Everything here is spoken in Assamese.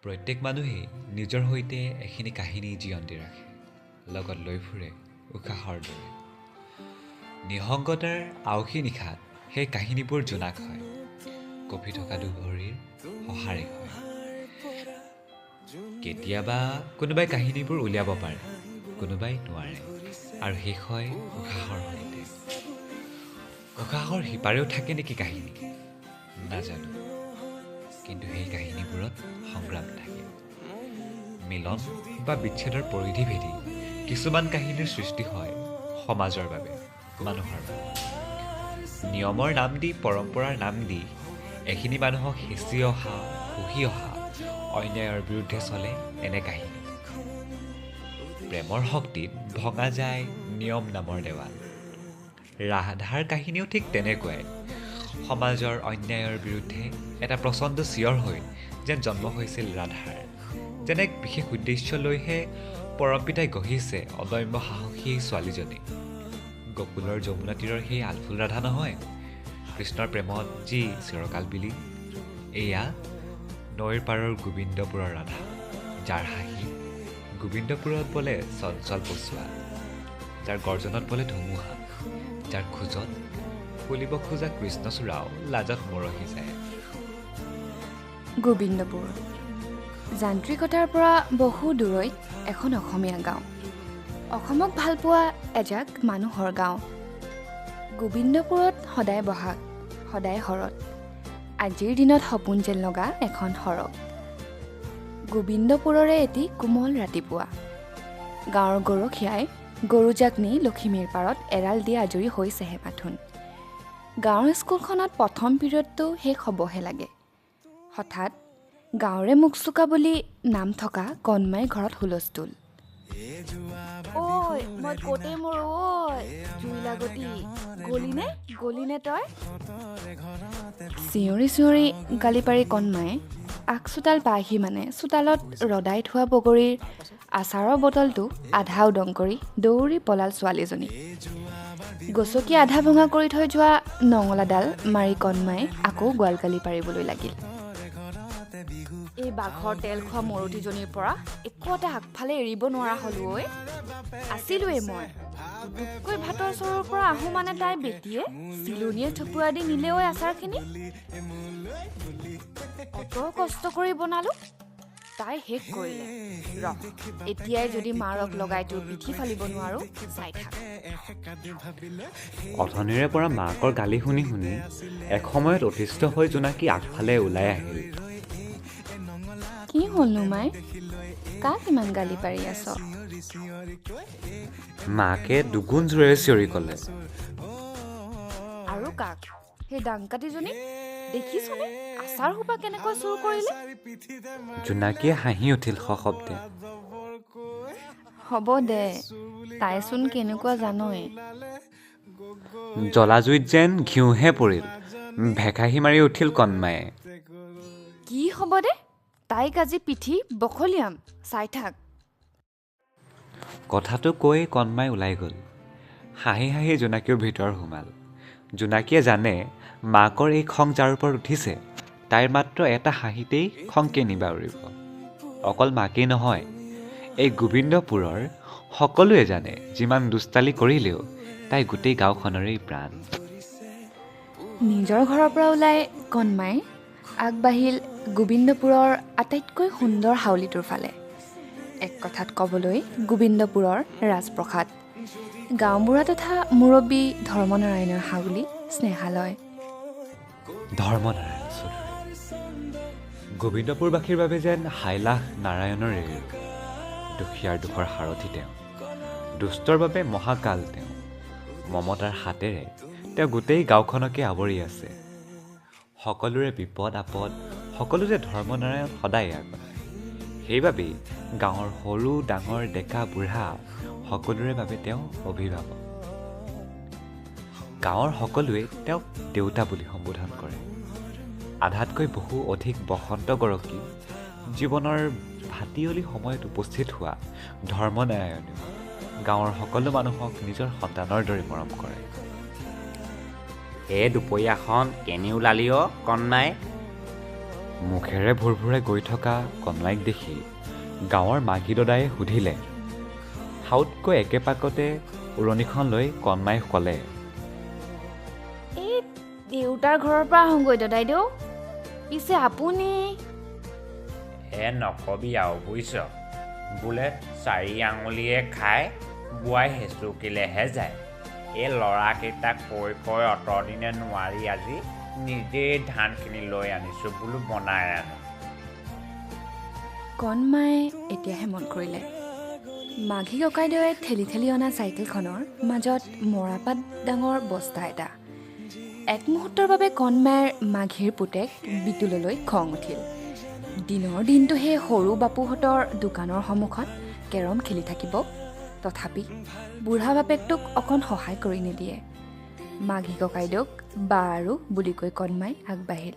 প্ৰত্যেক মানুহেই নিজৰ সৈতে এখিনি কাহিনী জীয়ন দি ৰাখে, লগত লৈ ফুৰে উশাহৰ দৰে। নিসংগতাৰ আউসী নিশাত সেই কাহিনীবোৰ জোনাক হয়, কঁপি থকা দুভৰিৰ সঁহাৰি হয়। কেতিয়াবা কোনোবাই কাহিনীবোৰ উলিয়াব পাৰে, কোনোবাই নোৱাৰে, আৰু শেষ হয় উশাহৰ সৈতে। উশাহৰ সিপাৰেও থাকে নেকি কাহিনী, নাজানো, কিন্তু সেই কাহিনীবোৰত সংগ্ৰাম থাকে। মিলন বা বিচ্ছেদৰ পৰিধি ভেদি কিছুমান কাহিনীৰ সৃষ্টি হয় সমাজৰ বাবে, মানুহৰ বাবে। নিয়মৰ নাম দি, পৰম্পৰাৰ নাম দি এখিনি মানুহক হেঁচি অহা, শুহি অহা অন্যায়ৰ বিৰুদ্ধে চলে এনে কাহিনী। প্ৰেমৰ শক্তিত ভঙা যায় নিয়ম নামৰ দেৱাল। ৰাধাৰ কাহিনীও ঠিক তেনেকুৱাই। সমাজৰ অন্যায়ৰ বিৰুদ্ধে এটা প্ৰচণ্ড চিঞৰ হৈ যেন জন্ম হৈছিল ৰাধাৰ। যেন এক বিশেষ উদ্দেশ্য লৈহে পৰমপিতাই গঢ়িছে অদম্য সাহসী ছোৱালীজনী। গকুলৰ যমুনা তীৰৰ সেই আলফুল ৰাধা নহয়, কৃষ্ণৰ প্ৰেমত যি চিৰকাল বিলীন। এয়া নৈৰ পাৰৰ গোবিন্দপুৰৰ ৰাধা, যাৰ হাঁহি গোবিন্দপুৰত বোলে চঞ্চল পচোৱা, যাৰ গৰ্জনত বোলে ধুমুহা, যাৰ খোজত ফুলিব খোজা কৃষ্ণচূড়াও লাজত মৰহি যায়। গোবিন্দপুৰ যান্ত্ৰিকতাৰ পৰা বহু দূৰৈত এখন অসমীয়া গাঁও, অসমক ভালপোৱা এজাক মানুহৰ গাঁও। গোবিন্দপুৰত সদায় বহাগ, সদায় শৰৎ। আজিৰ দিনত সপোন যেন লগা এখন সৰগ। গোবিন্দপুৰৰে এটি কোমল ৰাতিপুৱা। গাঁৱৰ গৰখীয়াই গৰুজাক নি লখিমীৰ পাৰত এৰাল দি আজৰি হৈছেহে মাথোন। গাঁৱৰ স্কুলখনত প্ৰথম পিৰিয়ডটো শেষ হ'বহে লাগে। হঠাৎ গাঁৱৰে মুখচোকা বুলি নাম থকা কণমাই ঘৰত হুলস্থুল। ঐ মই ক'তে মৰো ঐ, জুই লাগতি গলিনে গলিনে তই? চিঞৰি চিঞৰি গালি পাৰি কণমাই আগ চোতাল পাইহি মানে চোতালত ৰদাই থোৱা বগৰীৰ আচাৰৰ বটলটো আধা উদং কৰি দৌৰি পলাল ছোৱালীজনী। গছকি আধা ভঙা কৰি থৈ যোৱা নঙলাডাল মাৰি কণমাই আকৌ গোৱাল গালি পাৰিবলৈ লাগিল। এই বাঘৰ তেল খোৱা মৰতীজনীৰ পৰা একো এটা আগফালে এৰিব নোৱাৰা হ'লো ঐ। আছিলোৱেই মই পুতুককৈ ভাতৰ চৰুৰ পৰা আহোঁ মানে তাই বেটীয়ে চিলনীয়ে থপুৱাই দি নিলে ঐ আচাৰখিনি। অত কষ্ট কৰি বনালো, তাই শেষ কৰিলে। ৰহ, এতিয়াই যদি মাৰক লগাই তোৰ পিঠি ফালিব নোৱাৰো, চাই থাক। অথনিৰে পৰা মাকৰ গালি শুনি শুনি এসময়ত অতিষ্ঠ হৈ জোনাকী আগফালে ওলাই আহিল। কি হ'লনো মাই, কাক ইমান গালি পাৰি আছ? মাকে দুগুণ জোৰেৰে চিঞৰি ক'লে, আৰু কাক, সেই ডাংকাটিজনী দেখিছনে আচাৰ সোপা কেনেকৈ চুৰ কৰিলে? জোনাকীয়ে হাঁহি উঠিল সশব্দে। হ'ব দে, তাইচোন কেনেকুৱা জানই। জ্বলা জুইত যেন ঘিউহে পৰিল, ভেকাহি মাৰি উঠিল কণমায়ে। কি হ'ব দে, তাইক আজি পিঠি বখলিয়াম, চাই থাক। কথাটো কৈ কণমাই ওলাই গ'ল। হাঁহি হাঁহি জোনাকীও ভিতৰ সোমাল। জোনাকীয়ে জানে মাকৰ এই খং যাৰ ওপৰত উঠিছে, তাইৰ মাত্ৰ এটা হাঁহিতেই খং কেনিবা উৰিব। অকল মাকেই নহয়, এই গোবিন্দপুৰৰ সকলোৱে জানে যিমান দুষ্টালি কৰিলেও তাই গোটেই গাঁওখনৰেই প্ৰাণ। নিজৰ ঘৰৰ পৰা ওলাই কণমাই আগবাঢ়িল গোবিন্দপুৰৰ আটাইতকৈ সুন্দৰ হাউলিটোৰ ফালে। এক কথাত ক'বলৈ গোবিন্দপুৰৰ ৰাজপ্ৰসাদ, গাঁওবুঢ়া তথা মুৰব্বী ধৰ্মনাৰায়ণৰ হাউলি স্নেহালয়। ধৰ্মনাৰায়ণ চৌধুৰী গোবিন্দপুৰবাসীৰ বাবে যেন হাইলাখ নাৰায়ণৰে দুখীয়াৰ দুখৰ সাৰথি তেওঁ, দুষ্টৰ বাবে মহাকাল তেওঁ। মমতাৰ হাতেৰে তেওঁ গোটেই গাঁওখনকে আৱৰি আছে। সকলোৰে বিপদ আপদ সকলোতে ধৰ্মনাৰায়ণ সদায় আগত। সেইবাবেই গাঁৱৰ সৰু ডাঙৰ ডেকা বুঢ়া সকলোৰে বাবে তেওঁ অভিভাৱক। গাঁৱৰ সকলোৱে তেওঁক দেউতা বুলি সম্বোধন কৰে। আধাতকৈ বহু অধিক বসন্ত গৰকী জীৱনৰ ভাটিয়লি সময়ত উপস্থিত হোৱা ধৰ্মনাৰায়ণেও গাঁৱৰ সকলো মানুহক নিজৰ সন্তানৰ দৰে মৰম কৰে। এই দুপৰীয়াখন কেনি ওলালি অ' কণমাই? মুখেৰে ভোৰভোৰে গৈ থকা কণমাইক দেখি গাঁৱৰ মাঘী দদায়ে সুধিলে। সাউতকৈ একে পাকতে উৰণিখন লৈ কণমাই ক'লে, এই দেউতাৰ ঘৰৰ পৰা আহোঁগৈ দদাইদেউ, পিছে আপুনি? এ নকবি আৰু বুজিছ, বোলে চাৰি আঙুলিয়ে খাই বোৱাই হেঁচুকিলেহে যায়। এই ল'ৰাকেইটাক কৈ কৈ অতদিনে নোৱাৰি আজি নিজেই ধানখিনি লৈ আনিছোঁ, বোলো বনাই আনো। কণমায়ে এতিয়াহে মন কৰিলে, মাঘী ককাইদেৱে ঠেলি ঠেলি অনা চাইকেলখনৰ মাজত মৰাপাত ডাঙৰ বস্তা এটা। এক মুহূৰ্তৰ বাবে কণমাইৰ মাঘীৰ পুতেক বিতুললৈ খং উঠিল। দিনৰ দিনটো সেই সৰু বাপুহঁতৰ দোকানৰ সন্মুখত কেৰম খেলি থাকিব, তথাপি বুঢ়া বাপেকটোক অকণ সহায় কৰি নিদিয়ে। মাঘী ককাইদেউক বা আৰু বুলি কৈ কণমাই আগবাঢ়িল।